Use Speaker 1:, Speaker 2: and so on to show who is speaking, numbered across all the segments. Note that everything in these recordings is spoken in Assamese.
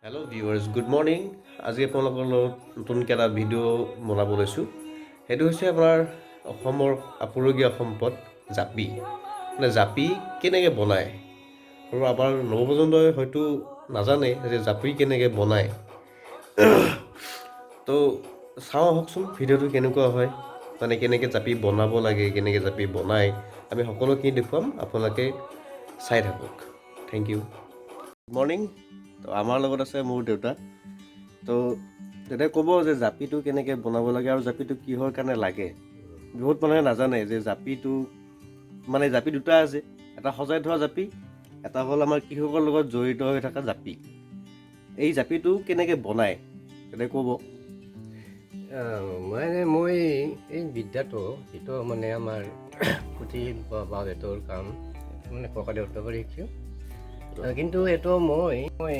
Speaker 1: Hello' viewers, good morning. আজি আপোনালোকৰ লগত নতুনকৈ এটা ভিডিঅ' বনাব লৈছোঁ। সেইটো হৈছে আপোনাৰ অসমৰ আপুৰুগীয়া সম্পদ জাপি, মানে জাপি কেনেকৈ বনায় আৰু আমাৰ নৱপ্ৰজন্মই হয়তো নাজানে যে জাপি কেনেকৈ বনায়। তো চাওঁ আহকচোন ভিডিঅ'টো কেনেকুৱা হয়, মানে কেনেকৈ জাপি বনাব লাগে, কেনেকৈ জাপি বনায়, আমি সকলোখিনি দেখুৱাম। আপোনালোকে চাই থাকক। Thank you. Good morning. তো আমাৰ লগত আছে মোৰ দেউতা। তো দেউতাই ক'ব যে জাপিটো কেনেকৈ বনাব লাগে আৰু জাপিটো কিহৰ কাৰণে লাগে। বহুত মানুহে নাজানে যে জাপিটো, মানে জাপি দুটা আছে, এটা সজাই থোৱা জাপি, এটা হ'ল আমাৰ কৃষকৰ লগত জড়িত হৈ থকা জাপি। এই জাপিটো কেনেকৈ বনায় দেউতাই ক'ব।
Speaker 2: মানে মই এই বিদ্যাটো, যিটো মানে আমাৰ পুথি বা বেতৰ কাম, মানে ককা দেউতাৰ পৰা শিকিছোঁ। কিন্তু এইটো মই মই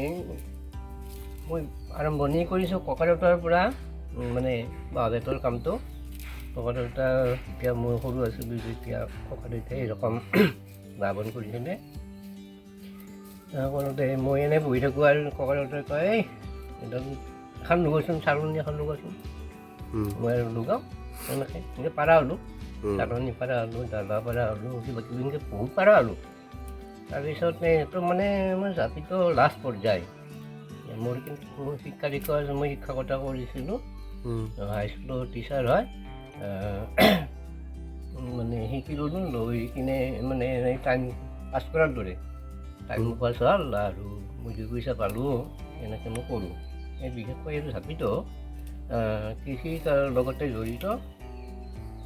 Speaker 2: মই আৰম্ভণি কৰিছোঁ ককা দেউতাৰ পৰা, মানে বাঁহ বেতৰ কামটো। ককা দেউতা, যেতিয়া মই সৰু আছিলোঁ, তেতিয়া ককা দেউতাই এইৰকম বাঁহ বন কৰিছিলে। কৰোঁতে মই এনেই বহি থাকোঁ আৰু ককা দেউতাই কয়, "এই একদম এখন লগোৱাচোন, চালনী এখন লগোৱাচোন।" মই আৰু লগাওঁ এনেকৈ এনেকৈ পাৰা হ'লোঁ, চালনী পাৰা হ'লোঁ, দাবা পাৰা হ'লোঁ, কিবা কিবি এনেকৈ বহুত পাৰা হ'লোঁ। তাৰপিছত এইটো মানে মোৰ জাপিটো লাষ্ট পৰ্যায় মোৰ। কিন্তু মোৰ শিক্ষা দীক্ষা আছে, মই শিক্ষকতা কৰিছিলোঁ, হাইস্কুলৰ টিচাৰ হয়। মানে শিকি ল'লোঁ, লৈ কিনে মানে এনেই টাইম পাছ কৰাৰ দৰে টাইমো পাছ হ'ল আৰু মই 2 পইচা পালোঁ, এনেকৈ মই কৰোঁ। এই বিশেষকৈ এইটো জাপিটো কৃষিৰ লগতে জড়িত,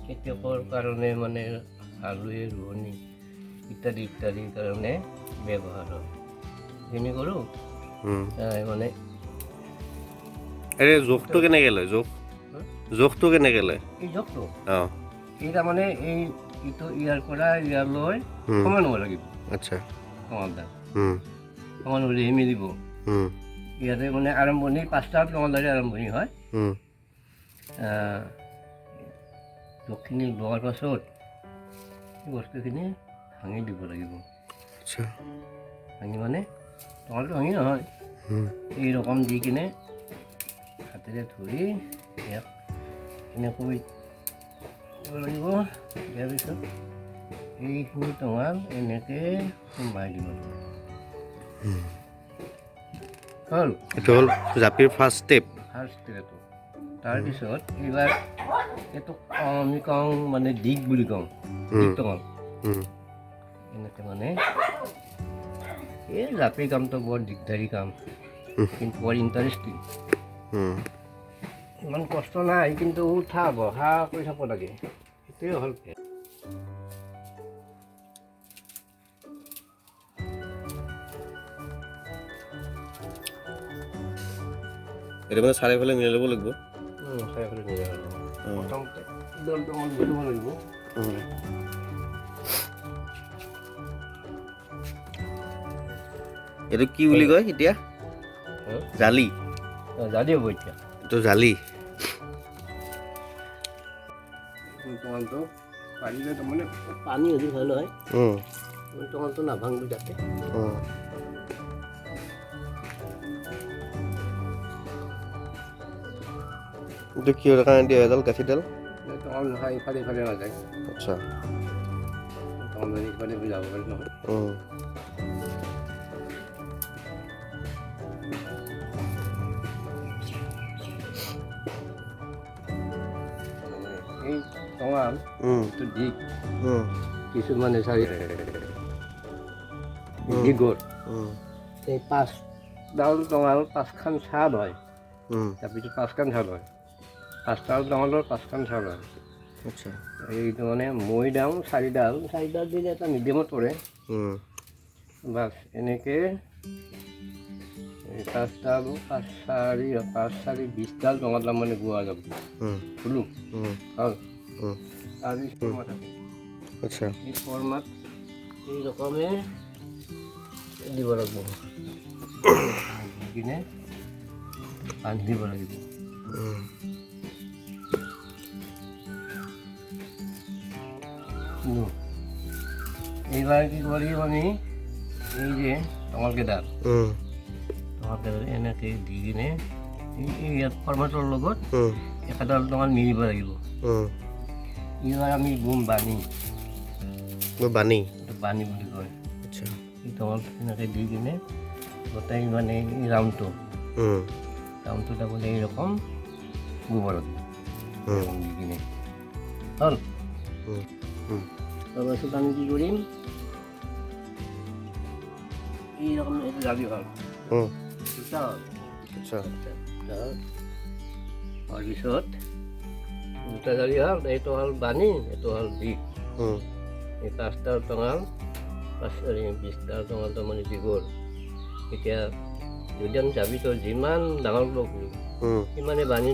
Speaker 2: খেতিয়কৰ কাৰণে, মানে হালুৱে ৰোৱনী ইত্যাদি ইত্যাদিৰ কাৰণে ব্যৱহাৰ হয়। সেইখিনি কৰোঁ। মানে
Speaker 1: এই জোখটো কেনেকৈ লয়, জোখ?
Speaker 2: হুম?
Speaker 1: জোখটো কেনেকৈ লয়?
Speaker 2: এই জোখটো?
Speaker 1: অঁ।
Speaker 2: এই তাৰমানে এই ইটো ইয়াৰ পৰা ইয়ালৈ সমান হ'ব লাগিব। সমানদাল সমান হ'লেহে মিলিব। ইয়াতে মানে আৰম্ভণি 5টা টঙালদাৰি আৰম্ভণি হয়। জোখখিনি লোৱাৰ পাছত এই বস্তুখিনি ভাঙি দিব লাগিব। ভাঙি মানে টঙালটো ভাঙি নহয়, এইৰকম দি কিনে হাতেৰে ধৰি ইয়াক এনেকৈ দিব লাগিব। দিয়াৰ পিছত এইখিনি টঙাল এনেকৈ সোমাই দিব লাগিব। হ'ল।
Speaker 1: এইটো হ'ল জাপিৰ ফাৰ্ষ্ট ষ্টেপ।
Speaker 2: ফাৰ্ষ্ট ষ্টেপটো। তাৰপিছত এইবাৰ এইটো আমি কওঁ মানে দিগ বুলি কওঁ, দিগ টঙাল। এনেকৈ মানে এই জাপি কামটো বৰ দিগদাৰী কাম, কিন্তু বৰ ইণ্টাৰেষ্টিং। ইমান কষ্ট নাই, কিন্তু উঠা বহা কৰি থাকিব লাগে, সেইটোৱে হ'ল।
Speaker 1: এইটো মানে চাৰিওফালে মিলাই ল'ব লাগিব।
Speaker 2: চাৰিওফালে মিলাই ল'ব। প্ৰথমতে দলটো মই বুজিব লাগিব।
Speaker 1: এইটো কি বুলি কয় এতিয়া? জালি?
Speaker 2: জালি হ'ব এতিয়া।
Speaker 1: এইটো জালি।
Speaker 2: টঙালটো পাৰিলে, তাৰমানে পানী হ'লে ভাল হয়, টঙালটো নাভাঙিব যাতে।
Speaker 1: এইটো কিহৰ কাৰণে দিয়া এডাল গাঁঠিডাল?
Speaker 2: টঙাল নহয়, ইফালে ইফালে নাযায়। টঙাল ইফালে যাব পাৰি নহয়। তাৰমানে এই টঙাল এইটো দিগ, কিছুমানে চাৰি দীঘৰ। এই পাঁচডাল টঙাল পাঁচখন চাল হয়। তাৰপিছত পাঁচখন চাল হয়, পাঁচডাল টঙালৰ পাঁচখন চাল হয়। এইটো মানে মই দাওঁ চাৰিডাল, চাৰিডাল দিলে এটা মিডিয়ামত পৰে। বাছ, এনেকৈ এই পাঁচডাল, পাঁচ চাৰি, পাঁচ চাৰি 20ডাল টঙাল তাৰমানে গোৱা যাব। খুলোঁ। হ'ল। তাৰপিছত ফৰ্মা থাকে। এই ফৰ্মাত এই ৰকমে দিব লাগিব, দি কিনে বান্ধি দিব লাগিব। এইবাৰ কি কৰিম আমি, এই যে টঙালকেইডাল টঙালকেইডাল এনেকৈ দি কিনে এই ইয়াত ফৰ্মাটোৰ লগত একেডাল টঙাল মিলিব লাগিব। এইবাৰ আমি বুম বানি
Speaker 1: বানি
Speaker 2: বানি বুলি কয়।
Speaker 1: আচ্ছা,
Speaker 2: এই টঙাল এনেকৈ দি কিনে গোটেই মানে এই ৰাউণ্ডটো ৰাউণ্ডটো তাৰমানে এইৰকম বুব লাগিব দি কিনে হ'ল। তাৰপাছত আমি কি কৰিম, এইৰকম এইটো জালি হ'ল, দুটা হ'ল।
Speaker 1: আচ্ছা,
Speaker 2: তাৰপিছত দুটা জালি হ'ল, এইটো হ'ল বানি, এইটো হ'ল বিষ। এই পাঁচটা টঙাল, পাঁচ 20টা টঙাল তাৰমানে দীঘল। এতিয়া যদি আমি জাপিটো যিমান ডাঙৰ কৰোঁ সিমানে বানি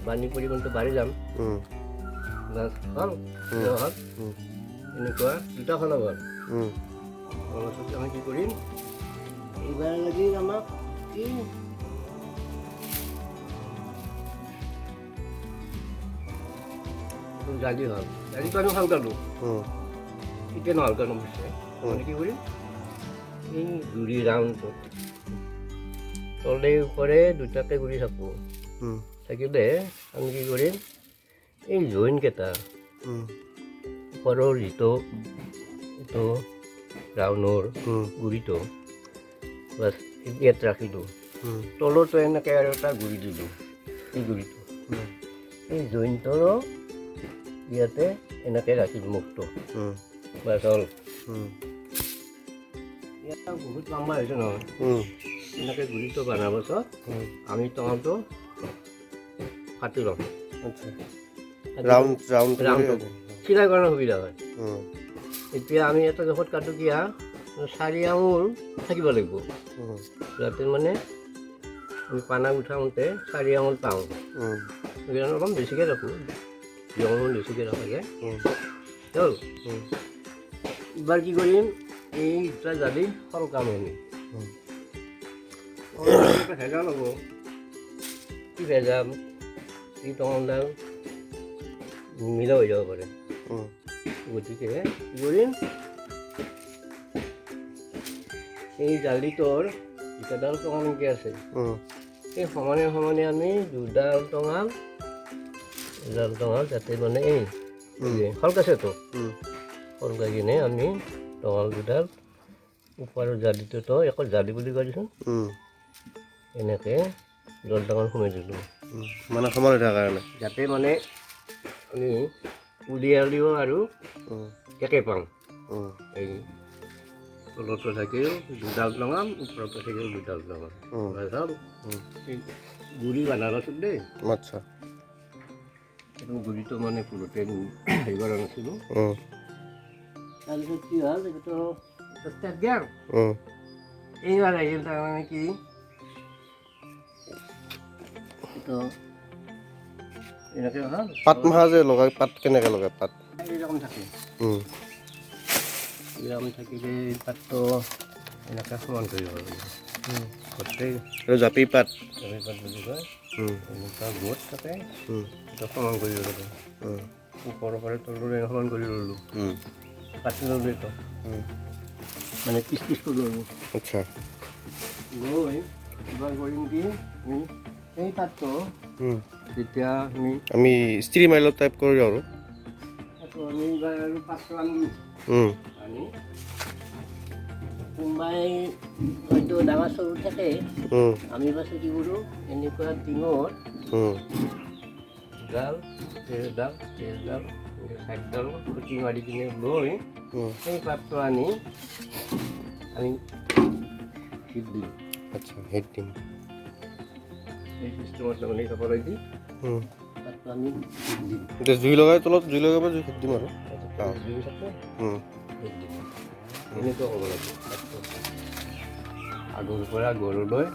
Speaker 2: বানি পৰিমাণটো বাঢ়ি যাম। হ'ল হ'ল এনেকুৱা দুটা খলা হ'ল। তাৰপাছত আমি কি কৰিম, এইবাৰ লাগিল আমাক কি জালি হ'ল, জালিটো আমি হালকালোঁ, এতিয়া নহালকালোঁ অৱশ্যে। মানে কি কৰিম, এই গুড়ি ৰাউণ্ডটোত তলে ওপৰে দুটাকে গুড়ি থাকোঁ, থাকিলে আমি কি কৰিম, এই জইনকেইটা ওপৰৰ যিটো এইটো ৰাউণ্ডৰ গুড়িটো বাছ ইয়াত ৰাখিলোঁ, তলতো এনেকৈ আৰু এটা গুড়ি দিলোঁ, এই গুড়িটো এই জইনটোৰো ইয়াতে এনেকৈ ৰাখিলোঁ মুখটো, বাছ হ'ল। ইয়াত বহুত লম্বা হৈছে নহয়, এনেকৈ গুড়িটো বনাৰ পাছত আমি টঙালটো কাটি ল'ম।
Speaker 1: আচ্ছা, ৰাউণ্ড ৰাউণ্ড
Speaker 2: ৰাউণ্ডটো চিলাই কৰাৰ সুবিধা হয়। এতিয়া আমি এটা জোখত কাটো কিয়া 4 আঙুল থাকিব লাগিব, যাতে মানে আমি পানা উঠাওঁতে 4 আঙুল পাওঁ। সেইকাৰণে অলপ বেছিকৈ ৰাখোঁ, 2 আঙুল বেছিকৈ ৰখা যায়। হ'ল, এইবাৰ কি কৰিম, এই দুটা জালি সলকাম আমি। ভেজাল হ'ব, কি ভেজাল, এই টঙালডাল মিলা হৈ যাব পাৰে। গতিকে কি কৰিম, এই জালিটোৰ দুটাডাল টঙালকৈ আছে, এই সমানে সমানে আমি দুডাল টঙাল এডাল টঙাল যাতে মানে এই সলকাইছেতো, সলকাই কিনে আমি টঙাল দুডাল ওপৰৰ জালিটোতো একো জালি বুলি কয় দেচোন, এনেকৈ দুডাল টঙাল সোমাই দিলোঁ,
Speaker 1: মানে সমান হৈ থকাৰ কাৰণে,
Speaker 2: যাতে মানে আমি উলিয়ালেও আৰু একে পাওঁ। এই তলতো থাকিল দুডাল টঙাল, ওপৰতো থাকিল দুডাল টঙাল। গুড়ি বনাৰ পাছত দেই।
Speaker 1: আচ্ছা,
Speaker 2: এইটো গুড়িটো মানে ভুলতে হেৰি কৰা নাছিলোঁ। তাৰপিছত কি হ'ল, এইটো গেল। এইবাৰ আহিল তাৰমানে কি, এইটো এনেকৈ হ'ল।
Speaker 1: পাত মাহা যে লগাই, পাত কেনেকৈ লগাই? পাত
Speaker 2: এইৰকম থাকে, এইৰকম থাকিলে পাতটো এনেকৈ সমান কৰিব লাগিব গোটেই।
Speaker 1: জাপি পাত,
Speaker 2: জাপি পাত বুলি কয়। এনেকুৱা গোট থাকে, এইটো সমান কৰিব লাগে। ওপৰৰ পৰা তললৈ সমান কৰি ল'লোঁ, কাটি ল'লোঁ, এইটো মানে পিচ পিচ কৰি ল'লোঁ।
Speaker 1: আচ্ছা,
Speaker 2: লৈ এইবাৰ কৰিম কি, এই পাতটো যেতিয়া
Speaker 1: আমি ইস্ত্ৰি মাইলৰ টাইপ কৰি আৰু
Speaker 2: আমি এইবাৰ আৰু পাতটো আনিলোঁ, আনি কোনোবাই হয়তো ডাঙৰ চৰু থাকে, আমি পাছত কি কৰোঁ, এনেকুৱা টিঙত দুডাল দেৰডাল দেৰডাল চাৰিডাল খুটি মাৰি কিনে লৈ সেই পাতটো আনি আমি হিট দিম।
Speaker 1: আচ্ছা, হিট দিম
Speaker 2: এই চিষ্টেমত, তাৰমানে কাপোৰ দি পাতটো আমি হিট দিম।
Speaker 1: এতিয়া জুই লগাই তলত জুই লগাব, জুই হিট দিম আৰু
Speaker 2: জুই থাকে, হিট দিম। এনেকুৱা হ'ব লাগিব পাতটো আগৰ পৰা গৰুলৈ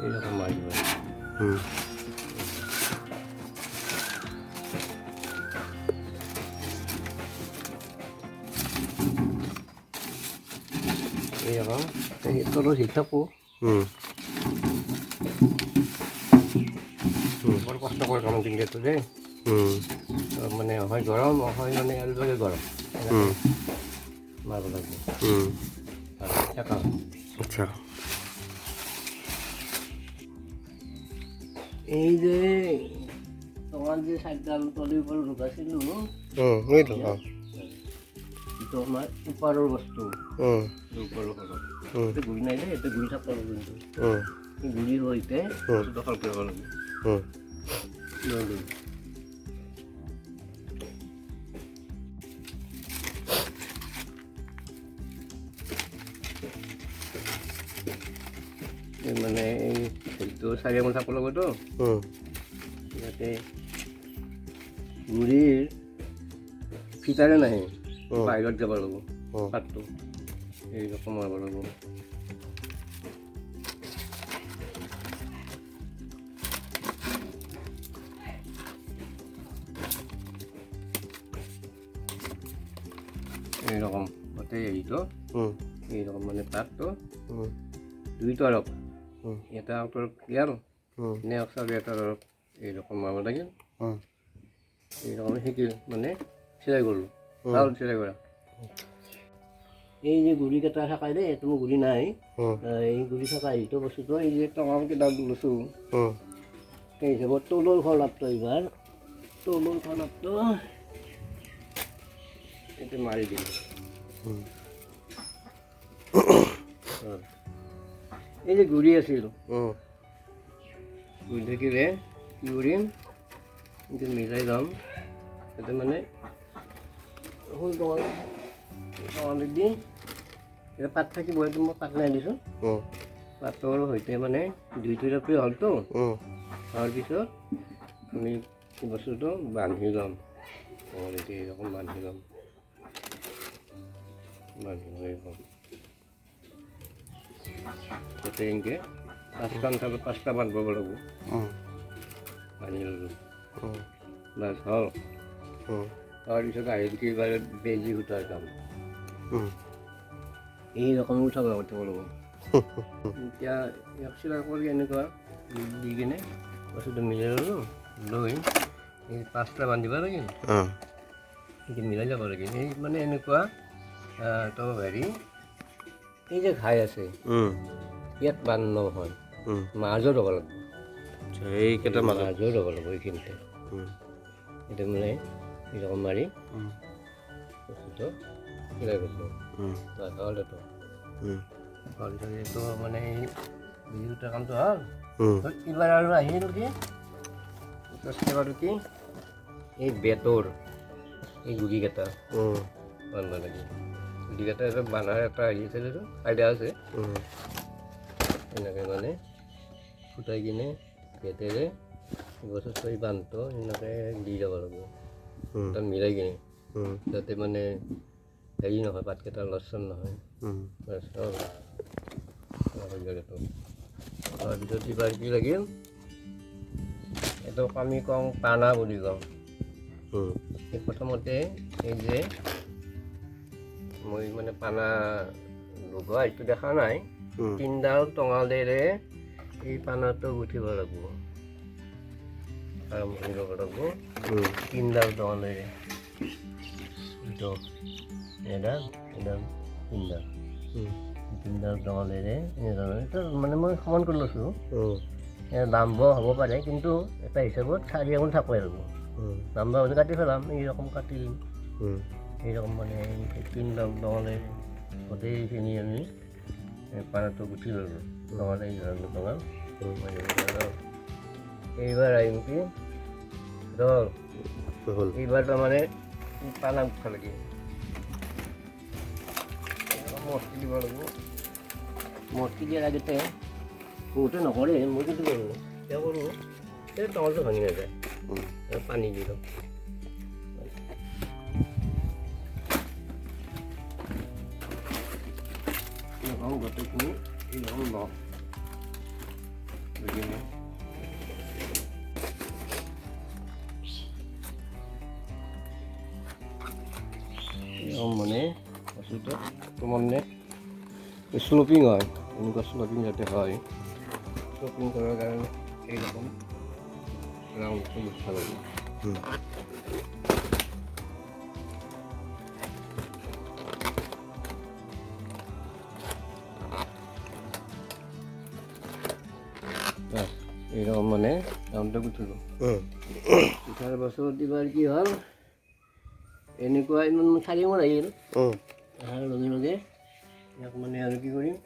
Speaker 2: এইৰকম মাৰিব। এইৰকম তলত হিট থাকোঁ। বৰ কষ্টকৰ কাম কিন্তু এইটো দেই, মানে হয় গৰম হয় মানে আৰু গৰম মাৰিব লাগিব।
Speaker 1: আচ্ছা,
Speaker 2: এই যে টঙাল যে চাৰিডাল তলিৰ ওপৰত লগাইছিলোঁ,
Speaker 1: এইটো
Speaker 2: এইটো আমাৰ ওপাৰৰ বস্তু, ওপৰৰ ঘৰত এইটো গুৰি নাই দেই, এইটো গুৰি থাকিব লাগিব, কিন্তু এই গুৰিৰ সৈতে দখল কৰিব লাগিব। মানে এই হেৰিটো 4 আঙুল থাকিব লাগিবতো, ইয়াতে গুৰিৰ ফিটাৰে নাহে, বাহিৰত যাব লাগিব, পাতটো এইৰকম মাৰিব লাগিব। এইৰকম গোটেই হেৰিটো এইৰকম, মানে পাতটো দুই তৰফ, এটা তৰফ ইয়াৰ নে চাৰি এটা তৰফ এইৰকম মাৰিব লাগিল। এইৰকম শিকিল, মানে চিলাই কৰিলোঁ, ভাল চিলাই কৰা। এই যে গুৰি কেইটা থাকাই দেই, এইটো মোৰ গুৰি নাই, এই গুৰি থকা এইটো বস্তুটো, এই যে টঙালকেইটা লৈছোঁ, সেই হিচাপত তলৰ খলাপটো, এইবাৰ তলৰ খলাপটো এইটো মাৰি দিলোঁ। এই যে গুৰি আছিল, গুৰি থাকিলে কি কৰিম, এইটো মিলাই ল'ম। তাতে মানে সৰু টঙাল টঙালি দি এতিয়া পাত থাকিব, এইটো মই পাত নাই দিছোঁ। পাতৰ সৈতে মানে দুইটো জাপি হ'লতো, হোৱাৰ পিছত আমি বস্তুটো বান্ধি ল'ম। টঙালিটো এইৰকম বান্ধি ল'ম, বান্ধি ল'ম এইৰকম। তাতে এনেকৈ পাঁচটা নাথাকো, পাঁচটা বান্ধিব লাগিব। বান্ধি ল'লোঁ, বাছ হ'ল। তাৰপিছত আহিল কি, এইবাৰ বেজী সূতাৰ কাম। এই ৰকম উঠাব উঠিব লাগিব। এতিয়া ইয়াক চিলাই কৰি এনেকুৱা দি কিনে বস্তুটো মিলাই ল'লোঁ, লৈ এই পাঁচটা বান্ধিব লাগিল, এইটো মিলাই যাব লাগিল। এই মানে এনেকুৱা তো হেৰি, এই যে ঘাই আছে, ইয়াত বান্ধ নহয়, মাজত হ'ব লাগিব।
Speaker 1: এইকেইটা মাজত
Speaker 2: মাজত হ'ব লাগিব, এইখিনিতে। এইটো মানে এইৰকম মাৰি বস্তুটো চিলাই কৰিলোঁ, বাছ হ'ল এইটো। তাৰপিছত এইটো মানে এই বিজুলী কামটো হ'ল। এইবাৰ আৰু আহিল কি, আৰু কি, এই বেতৰ এই গুৰিকেইটা বান্ধিব লাগে। গুৰিকেইটা এটা বান্ধাৰ এটা হেৰি আছে, আইডিয়া আছে। এনেকৈ মানে ফুটাই কিনে বেতেৰে বস্তুটো এই বান্ধটো এনেকৈ দি যাব লাগিব, তাত মিলাই কিনে, যাতে মানে হেৰি নহয়, পাতকেইটা লচন নহয়। বাছ হ'ল এইটো। তাৰপিছত এইবাৰ কি লাগিল, এইটোক আমি কওঁ পানা বুলি কওঁ। এই প্ৰথমতে এই যে মই মানে পানা লগোৱা এইটো দেখা নাই, তিনিডাল টঙালেৰে এই পানাটো গুঠিব লাগিব, আৰম্ভ কৰিব লাগিব। তিনিডাল টঙালেৰে, এইটো এডাল, এডাল, তিনিডাল, তিনিডাল টঙালেৰে এনেধৰণে। এইটো মানে মই সমান কৰি লৈছোঁ, লাম্ব হ'ব পাৰে, কিন্তু এটা হিচাপত 4 আঙুল থাকিবই লাগিব। লাম্বা হ'লে কাটি পেলাম, এইৰকম কাটি দিম। এইৰকম মানে তিনিডাল টঙালেৰে গোটেইখিনি আমি পানাটো গুঠি ল'লোঁ, টঙাল এই ধৰণৰ টঙাল। এইবাৰ আহিম কি ধৰ,
Speaker 1: হ'ল।
Speaker 2: এইবাৰ তাৰমানে পানা উঠা লাগে, মটকি দিব লাগিব। মটকি দিয়াৰ আগতে বহুতে নকৰে, মই কিন্তু কৰোঁ, কিয় কৰোঁ, এই টঙালটো ভাঙি নাযায়। পানী দি লওঁ। এইৰকম গোটেইখিনি এইৰকম লওঁ, বুজিলে? এইৰকম মানে বস্তুটো মানে শ্লোপিং হয়, এনেকুৱা শ্লোপিং যাতে হয়, শ্লোপিং কৰাৰ কাৰণে এইৰকম ৰাউণ্ডটো গুঠিব লাগিব। বাছ, এইৰকম মানে ৰাউণ্ডটো গুঠিলোঁ। উঠাৰ পাছত এইবাৰ কি হ'ল, এনেকুৱা ইমান 4 মোৰ আহিল। অহাৰ লগে লগে ইয়াক মানে আৰু কি কৰিম,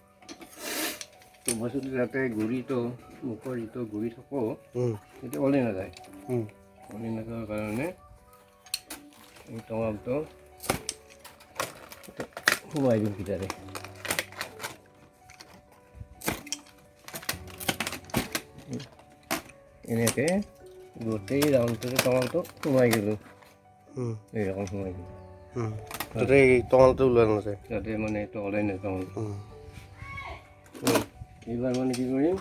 Speaker 2: তো বস্তুটো যাতে গুৰিটো, মুখৰ যিটো গুৰি থাকোঁ, সেইটো ওলাই নাযায়। ওলাই নাযোৱাৰ কাৰণে এই টঙালটো সোমাই দিম ভিতৰে। এনেকৈ গোটেই ৰাউণ্ডটোতে টঙালটো সোমাই গ'লোঁ। এইৰকম সোমাই গ'লোঁ।
Speaker 1: যাতে টঙালটো ওলোৱা নাযায়।
Speaker 2: যাতে মানে এইটো ওলাই নাযায় টঙালটো। এইবাৰ মানে কি কৰিম,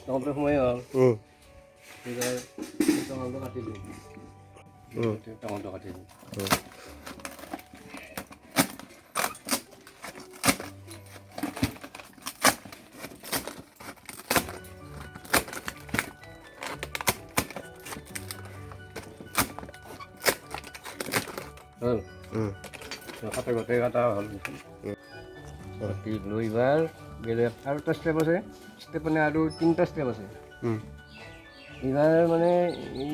Speaker 2: টঙালটো সোমাই হ'ল। এইবাৰ টঙালটো কাটি দিম। টঙালটো কাটি দিম। হ'ল, কাটা গোটেই কাটা হ'ল। কাটি লৈ এইবাৰ বেলেগ আৰু এটা ষ্টেপ আছে, ষ্টেপ মানে আৰু 3টা ষ্টেপ আছে। এইবাৰ মানে এই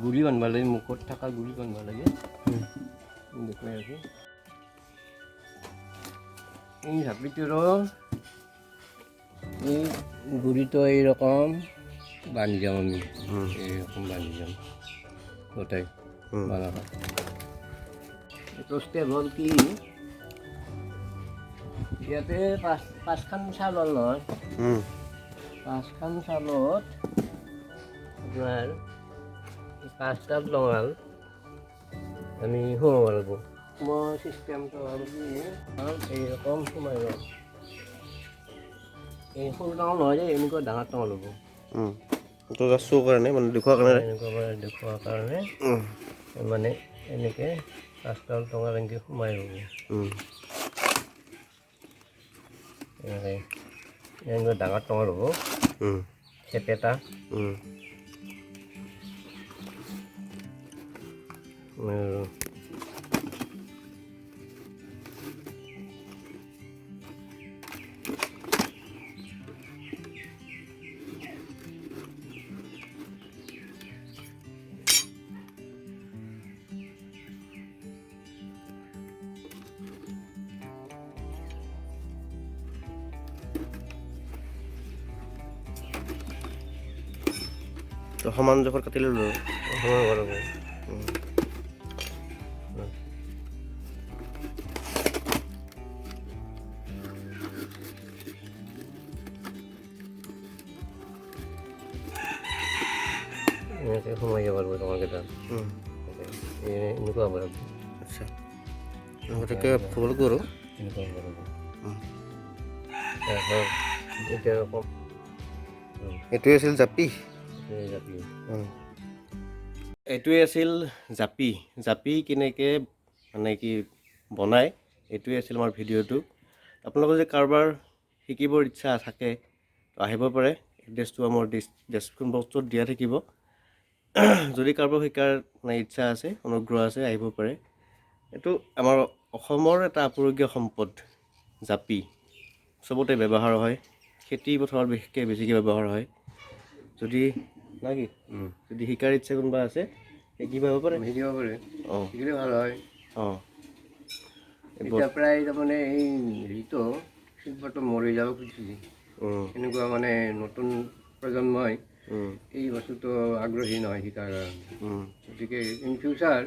Speaker 2: গুৰি বান্ধিব লাগে, মুখত থকা গুৰি বান্ধিব লাগে। দেখুৱাই আছোঁ। এই জাপিটোৰো এই গুৰিটো এইৰকম বান্ধি যাম আমি। এইৰকম বান্ধি যাম গোটেই বান্ধা। এইটো ষ্টেপ হ'ল কি, ইয়াতে 5খন চাল হ'ল নহয়। 5খন চালত আপোনাৰ 5টা টঙাল আমি সোমাব লাগিব। সোমোৱা চিষ্টেমটো হ'ল কি, এইৰকম সোমাই ল'ম। এই সৰু টঙাল নহয় দেই, এনেকুৱা ডাঙৰ টঙাল হ'ব।
Speaker 1: এইটো জাষ্ট শ্ব' কাৰণে, মানে দেখুওৱাৰ কাৰণে।
Speaker 2: এনেকুৱা মানে দেখুওৱাৰ কাৰণে। মানে এনেকৈ 5টা টঙাল এনেকৈ সোমাই ল'ব। এনেকৈ এনেকুৱা ডাঙৰ টঙাল হ'ব, চেপেটা। আৰু
Speaker 1: তো সমান জোখত কাটি ল'লোঁ।
Speaker 2: সমান কৰিব। এনেকৈ সোমাই যাব লাগিব টঙালকেইটা। এনেকুৱা হ'ব লাগিব।
Speaker 1: আচ্ছা, গতিকে হ'ব লাগিব আৰু
Speaker 2: এনেকুৱা হ'ব লাগিব। তাৰপিছত এতিয়া কম।
Speaker 1: এইটোৱে আছিল জাপি।
Speaker 2: এইটোৱে জাপি।
Speaker 1: এইটোৱে আছিল জাপি। জাপি কেনেকৈ মানে কি বনায়, এইটোৱে আছিল আমাৰ ভিডিঅ'টো। আপোনালোকৰ যদি কাৰোবাৰ শিকিবৰ ইচ্ছা থাকে, তো আহিব পাৰে। এড্ৰেছটো আমাৰ ডেছক্ৰিপশ্যন বক্সটোত দিয়া থাকিব। যদি কাৰোবাৰ শিকাৰ মানে ইচ্ছা আছে, অনুগ্ৰহ আছে, আহিব পাৰে। এইটো আমাৰ অসমৰ এটা আপুৰুগীয়া সম্পদ জাপি। চবতে ব্যৱহাৰ হয়, খেতি পথাৰত বিশেষকৈ বেছিকৈ ব্যৱহাৰ হয়। যদি না কি, যদি শিকাৰ ইচ্ছা কোনোবা আছে, শিকিব পাৰে।
Speaker 2: শিকিব পাৰে। শিকিলে ভাল হয়। এতিয়া প্ৰায় তাৰমানে এই হেৰিটো শিল্পটো মৰি যাব খুজিছে। এনেকুৱা মানে নতুন প্ৰজন্মই এই বস্তুটো আগ্ৰহী নহয় শিকাৰ কাৰণে। গতিকে ইন ফিউচাৰ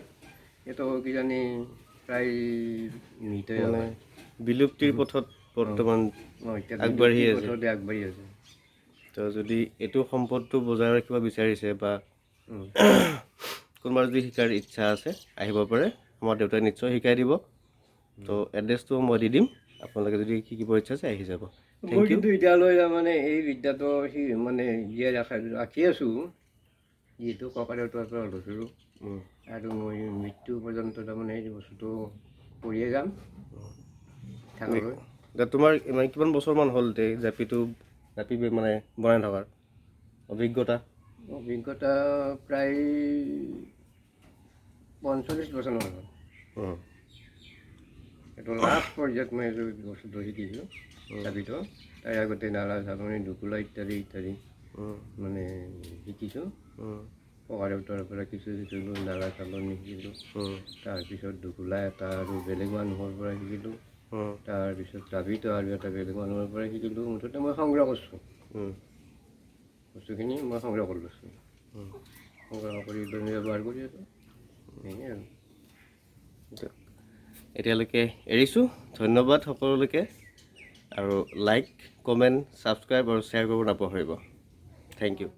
Speaker 2: এইটো কিজানি প্ৰায় মৃতই
Speaker 1: মানে
Speaker 2: হয়।
Speaker 1: বিলুপ্তিৰ পথত বৰ্তমান
Speaker 2: এতিয়া
Speaker 1: আগবাঢ়ি
Speaker 2: বিলুপ্তিৰ
Speaker 1: আছে।
Speaker 2: পথতে আগবাঢ়ি আছে।
Speaker 1: তো যদি এইটো সম্পদটো বজাই ৰাখিব বিচাৰিছে বা কোনোবা যদি শিকাৰ ইচ্ছা আছে, আহিব পাৰে। আমাৰ দেউতাই নিশ্চয় শিকাই দিব। তো এড্ৰেছটো মই দি দিম, আপোনালোকে যদি শিকিব ইচ্ছা আছে আহি যাব।
Speaker 2: মই
Speaker 1: thank U.
Speaker 2: কিন্তু এতিয়ালৈ তাৰমানে এই বিদ্যাটো মানে জীয়াই ৰাখি আছোঁ, যিহেতু ককা দেউতাৰ পৰা লৈছিলোঁ। আৰু মই মৃত্যু পৰ্যন্ত তাৰমানে এই বস্তুটো কৰিয়ে যাম থাকালৈ।
Speaker 1: এতিয়া তোমাৰ মানে কিমান বছৰমান হ'ল এই জাপিটো, জাপি মানে বনাই থকাৰ অভিজ্ঞতা?
Speaker 2: অভিজ্ঞতা প্ৰায় 45 বছৰমান হ'ল। এইটো লাষ্ট পৰ্যায়ত মই এইটো বস্তুটো শিকিছোঁ, জাপিটো। তাৰ আগতে নালা, চালনী, দুকুলা ইত্যাদি ইত্যাদি। মানে শিকিছোঁ। ককাদেউতাৰ পৰা কিছু শিকিলোঁ, নাৰা চালনী শিকিলোঁ, তাৰপিছত দুখোলা এটা আৰু বেলেগ মানুহৰ পৰা শিকিলোঁ, তাৰপিছত জাপিটো আৰু এটা বেলেগ মানুহৰ পৰা শিকিলোঁ। মুঠতে মই সংগ্ৰহ কৰিছোঁ, বস্তুখিনি মই সংগ্ৰহ কৰি লৈছোঁ, সংগ্ৰহ কৰি লৈ ব্যৱহাৰ কৰি আছোঁ, সেয়ে আৰু।
Speaker 1: এতিয়ালৈকে এৰিছোঁ। ধন্যবাদ সকলোলৈকে আৰু লাইক, কমেণ্ট, ছাবস্ক্ৰাইব আৰু শ্বেয়াৰ কৰিব নাপাহৰিব। Thank you.